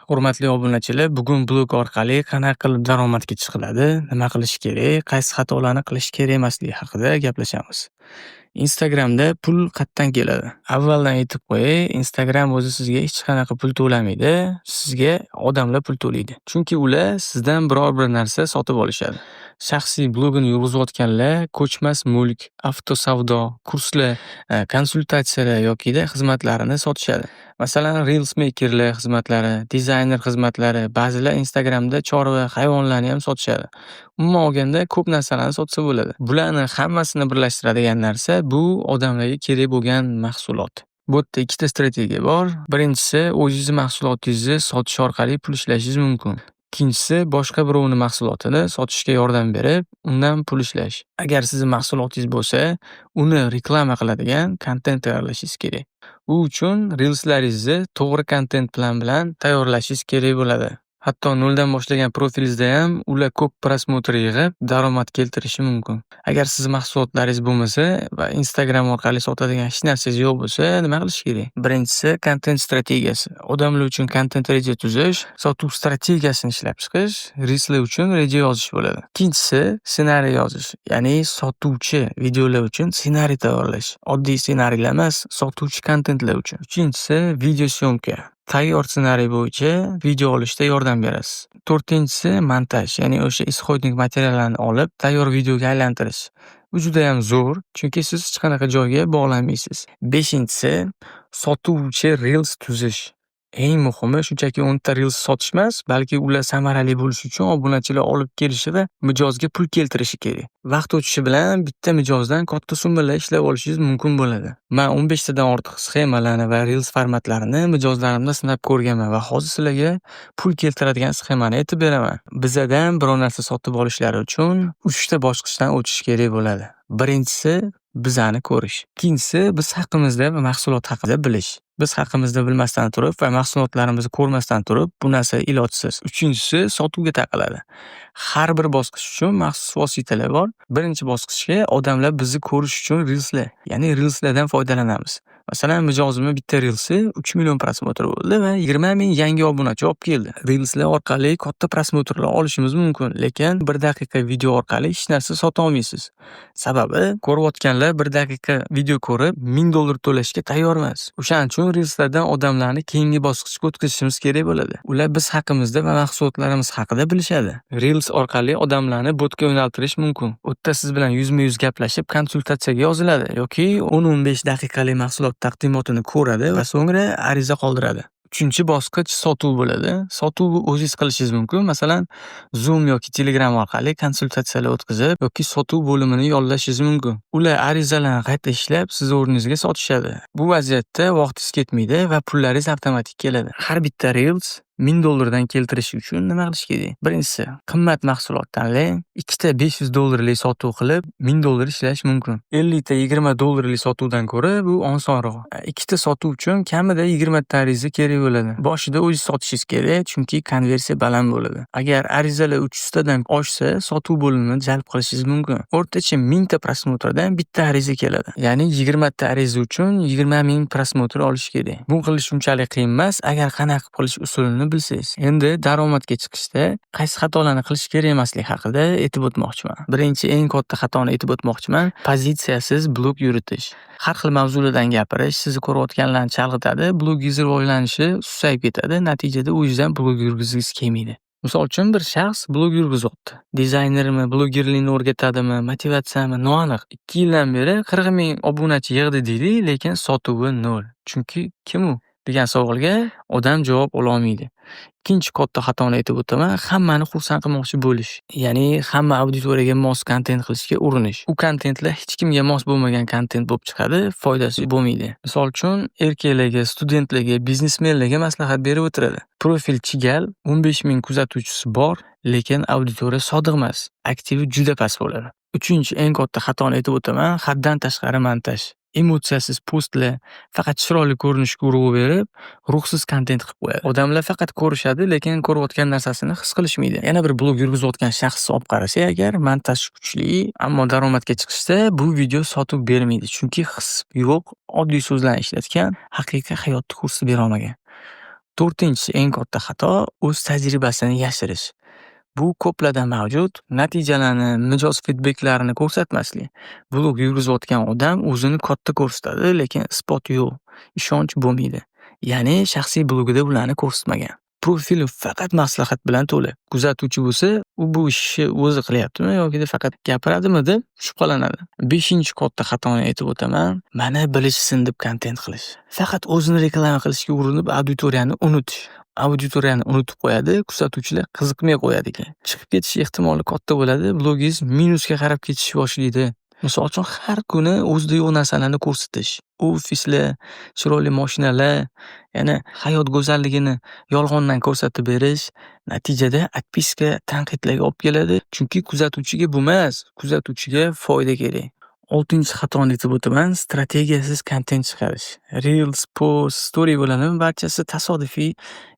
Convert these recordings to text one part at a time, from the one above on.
Hurmatli obunachilar, bugun blog orqali qanaqa qilib daromadga chiqiladi, nima qilish kerak, qaysi xatolarni qilish kerak emasligi haqida gaplashamiz. Instagramda pul qayerdan keladi? Avvaldan aytib qo'yay, Instagram o'zi sizga hech qanaqa pul to'lamaydi, sizga odamlar pul to'laydi. Chunki ular sizdan biror bir narsa sotib olishadi. Shaxsiy blogini yurg'izayotganlar ko'chmas mulk, avtosavdo, kurslar, konsultatsiyalar yokida xizmatlarini sotishadi. Masalan, reels makerlar xizmatlari, dizayner xizmatlari, ba'zilar Instagramda chorva, hayvonlarni ham sotishadi. Umuman olganda, ko'p narsalarni sotsa bo'ladi. Bularni hammasini birlashtiradigan narsa bu odamlarga kerak bo'lgan mahsulot. Bu yerda ikkita strategiya bor. Birinchisi, o'zingizni mahsulotingizni sotish orqali pul ishlashingiz mumkin. Ikkinchisi, boshqa birovni mahsulotini sotishga yordam berib, undan pul ishlash. Agar sizni mahsulotingiz bo'lsa, uni reklama qiladigan kontent tayyorlashingiz kerak. U uchun reelslaringizni to'g'ri kontent plan bilan tayyorlashingiz kerak bo'ladi. Hatto noldan boshlagan profilingizda ham ular ko'p просмотр yig'ib, daromad keltirishi mumkin. Agar sizni mahsulotlaringiz bo'lmasa va Instagram orqali sotadigan hech narsangiz yo'q bo'lsa, nima qilish kerak? Birinchisi, kontent strategiyasi. Odamlar uchun kontent reja tuzish, sotuv strategiyasini ishlab chiqish, reelslar uchun reja yozish bo'ladi. Ikkinchisi, ssenariy yozish, ya'ni sotuvchi videolar uchun ssenariy tayyorlash. Oddiy ssenariylar emas, sotuvchi kontentlar uchun. Uchinchisi, видеосъёмка. Tayyor ssenariy bo'yicha video olishda yordam berasiz. To'rtinchisi, montaj, ya'ni o'sha исходник materiallarni olib, tayyor videoga aylantirish. Bu judayam zo'r, chunki siz hech qanaqa joyga bog'lanmaysiz. Beshinchisi, sotuvchi reels tuzish. Eng muhimi, shunchaki 10 ta reels sotish emas, balki ular samarali bo'lishi uchun obunachilar olib kelishi va mijozga pul keltirishi kerak. Vaqt o'tishi bilan bitta mijozdan katta summalar ishlab olishingiz mumkin bo'ladi. Man 15 tadan ortiq sxemalarni va reels formatlarini mijozlarimda sinab ko'rganman va hozir sizlarga pul keltiradigan sxemani aytib beraman. Bizadan biror narsa sotib olishlari uchun 3 ta bosqichdan o'tish kerak bo'ladi. Birinchisi, bizani ko'rish. Ikkinchisi, biz haqimizda va mahsulot haqida bilish. Biz haqimizda bilmasdan turib va mahsulotlarimizni ko'rmasdan turib, bu narsa ilojsiz. Uchinchisi, sotuvga taqaladi. Har bir bosqich uchun maxsus vositalar bor. Birinchi bosqichga odamlar bizni ko'rish uchun reelslar, ya'ni reelslardan foydalanamiz. Masalan, mijozimni bitta reelsi 3 million просмотр bo'ldi va 20 ming yangi obunachi olib keldi. Reelslar orqali katta просмотр lar olishimiz mumkin, lekin 1 daqiqa video orqali hech narsa sota olmaysiz. Sababi, ko'rayotganlar 1 daqiqa video ko'rib, 1000 dollar to'lashga tayyor emas. O'shaning uchun reelslardan odamlarni keyingi bosqichga o'tkazishimiz kerak bo'ladi. Ular biz haqimizda va mahsulotlarimiz haqida bilishadi. Reels orqali odamlarni botga yo'naltirish mumkin. U yerda siz bilan yuzma-yuz gaplashib, konsultatsiyaga yoziladi yoki 10-15 daqiqalik mahsulot taqdimotini ko'radi va so'ngra ariza qoldiradi. Uchinchi bosqich sotuv bo'ladi. Sotuvni o'zingiz qilishingiz mumkin. Masalan, Zoom yoki Telegram orqali konsultatsiyalar o'tkazib yoki sotuv bo'limini yollashingiz mumkin. Ular arizalarni qayta ishlab, siz o'rningizga sotishadi. Bu vaziyatda vaqtingiz ketmaydi va pullaringiz avtomatik keladi. Har bitta reels 1000 dollardan keltirishi uchun nima qilish kerak? Birinchisi, qimmat mahsulot tanlang. Ikkita 500 dollarlik sotuv qilib, 1000 dollar ishlash mumkin. 50 ta 20 dollarlik sotuvdan ko'ra bu osonroq. Ikkita sotuv uchun kamida 20 ta ariza kerak bo'ladi. Boshida o'zingiz sotishingiz kerak, chunki konversiya baland bo'ladi. Agar arizalar 300 tadan oshsa, sotuv bo'limini jalb qilishingiz mumkin. O'rtacha 1000 ta просмотр dan bitta ariza keladi. Ya'ni 20 ta ariza uchun 20 ming просмотр olish kerak. Bu qilish unchalik qiyin emas, agar qanaqa qilish usulini bilsangiz. Endi daromadga chiqishda qaysi xatolarni qilish kerak emasligi haqida aytib o'tmoqchiman. Birinchi, eng katta xatoni aytib o'tmoqchiman. Pozitsiyasiz blog yuritish. Har xil mavzulardan gapirish sizni ko'rayotganlarni chalg'itadi, blogingiz rivojlanishi susayib ketadi, natijada o'zingiz ham blog yurgizgingiz kelmaydi. Misol uchun, bir shaxs blog yurgizyapti. Dizaynermi, blogerlikni o'rgatadimi, motivatsiyami, noaniq. 2 yildan beri 40 ming obunachi yig'di deylik, lekin sotuvi nol. Chunki "Kim u?" degan savolga odam javob ololmaydi. Ikkinchi katta xatoni aytib o'taman, hammani xursand qilmoqchi bo'lish. Ya'ni hamma auditoriyaga mos kontent qilishga urinish. U kontentlar hech kimga mos bo'lmagan kontent bo'lib chiqadi, foydasi bo'lmaydi. Misol uchun, erkaklarga, studentlarga, biznesmenlarga maslahat berib o'tiradi. Profil chigal, 15 ming kuzatuvchisi bor, lekin auditoriya sodiq emas, aktivi juda past bo'ladi. Uchinchi, eng katta xatoni aytib o'taman, haddan tashqari montaj. Emotsiyasiz postlar, faqat chiroyli ko'rinishga urg'u berib, ruhsiz kontent qilib qo'yadi. Odamlar faqat ko'rishadi, lekin ko'rayotgan narsasini his qilishmaydi. Yana bir blog yurgizayotgan shaxsni olib qarasak agar, montaj kuchli, ammo daromadga chiqishda bu video sotuv bermaydi. Chunki his yo'q, oddiy so'zlarni ishlatgan, haqiqiy hayotni ko'rsatib bera olmagan. To'rtinchisi, eng katta xato: o'z tajribasini yashirish. Bu ko'plarda mavjud. Natijalarni, mijoz feedbacklarini ko'rsatmaslik. Blog yurgizayotgan odam o'zini katta ko'rsatadi, lekin isbot yo'q. Ishonch bo'lmaydi. Ya'ni shaxsiy blogida ularni ko'rsatmagan. Profili faqat maslahat bilan to'la. Kuzatuvchi bo'lsa, u bu ishni o'zi qilyaptimi yoki faqat gapiradimi deb shubhalanadi. Beshinchi katta xatoni aytib o'taman. Mani bilishsin deb kontent qilish. Faqat o'zini reklama qilishga urinib, auditoriyani unutish. Auditoriyani unutib qo'yadi, kuzatuvchilar qiziqmay qo'yadi keyin. Chiqib ketish ehtimoli katta bo'ladi, blogingiz minusga qarab ketishni boshlaydi. Misol uchun, har kuni o'zida yo'q narsalarni ko'rsatish. Ofislar, chiroyli mashinalar, ya'ni hayot go'zalligini yolg'ondan ko'rsatib berish natijada отписка, tanqidlarga olib keladi. Chunki kuzatuvchiga bu emas, kuzatuvchiga foyda kerak. Oltinchi xatoni aytib o'taman: strategiyasiz kontent chiqarish. Reels, post, story bo'ladimi, barchasi tasodifiy,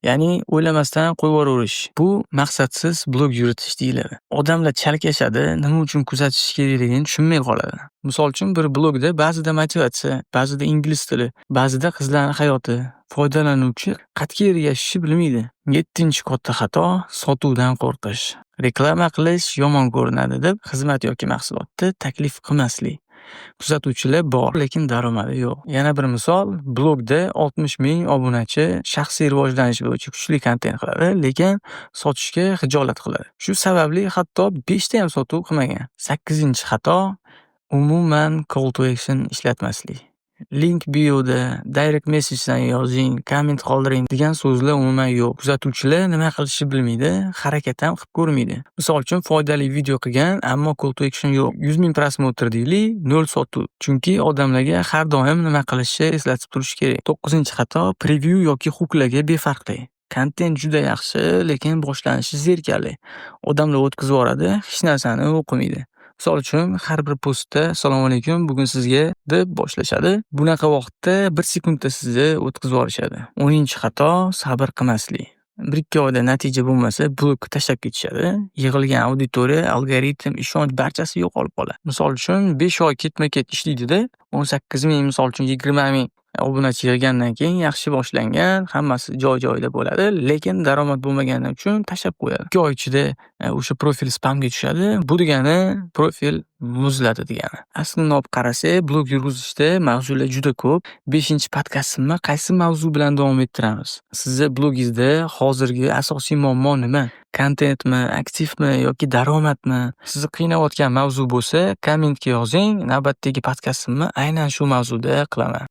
ya'ni o'ylamasdan qo'yib yuboraverish. Bu maqsadsiz blog yuritish deyiladi. Odamlar chalkashadi, nima uchun kuzatish kerakligini tushunmay qoladi. Misol uchun, bir blogda ba'zida motivatsiya, ba'zida ingliz tili, ba'zida qizlarning hayoti. Foydalanuvchi qayerga ergashishni bilmaydi. Yettinchi katta xato: sotuvdan qo'rqish. Reklama qilish yomon ko'rinadi deb xizmat yoki mahsulotni taklif qilmaslik. Kuzatuvchilar bor, lekin daromadi yo'q. Yana bir misol: blogda 60 ming obunachi shaxsiy rivojlanish bo'yicha kuchli kontent qiladi, lekin sotishga xijolat qiladi. Shu sababli hatto 5 ta ham sotuv qilmagan. Sakkizinchi xato: umuman call to action ishlatmaslik. Link bioda, direct message'dan yozing, komment qoldiring degan so'zlar umuman yo'q. Kuzatuvchilar nima qilishni bilmaydi, harakat ham qilib ko'rmaydi. Misol uchun, foydali video qilgan, ammo call to action yo'q. 100 ming просмотр deylik, nol sotuv. Chunki odamlarga har doim nima qilishni eslatib turish kerak. To'qqizinchi xato: preview yoki hooklarga befarqlik. Kontent juda yaxshi, lekin boshlanishi zerikarli. Odamlar o'tkazib yuboradi, hech narsani o'qimaydi. Misol uchun, har bir postda "Assalomu alaykum, bugun sizga" deb boshlashadi. Bunaqa vaqtda bir sekundda sizni o'tkazib yuborishadi. 10-xato: sabr qilmaslik. 1-2 oyda natija bo'lmasa, blogni tashlab ketishadi. Yig'ilgan auditoriya, algoritm, ishonch, barchasi yo'qolib qoladi. Misol uchun, 5 oy ketma-ket ishlaydida, 18 ming, misol uchun, 20 ming obunachi yig'gandan keyin yaxshi boshlangan, hammasi joy-joyida bo'ladi, lekin daromad bo'lmagani uchun tashlab qo'yadi. 2 oy ichida o'sha profil spamga tushadi. Bu degani profil muzladi degani. Aslini olib qarasak, blog yurgizishda mavzular juda ko'p. 5-podkastimni qaysi mavzu bilan davom ettiramiz? Sizni blogingizda hozirgi asosiy muammo nima? Kontentmi, aktivmi yoki daromadmi? Sizni qiynayotgan mavzu bo'lsa, kommentga yozing. Navbatdagi podkastimni aynan shu mavzuda qilaman.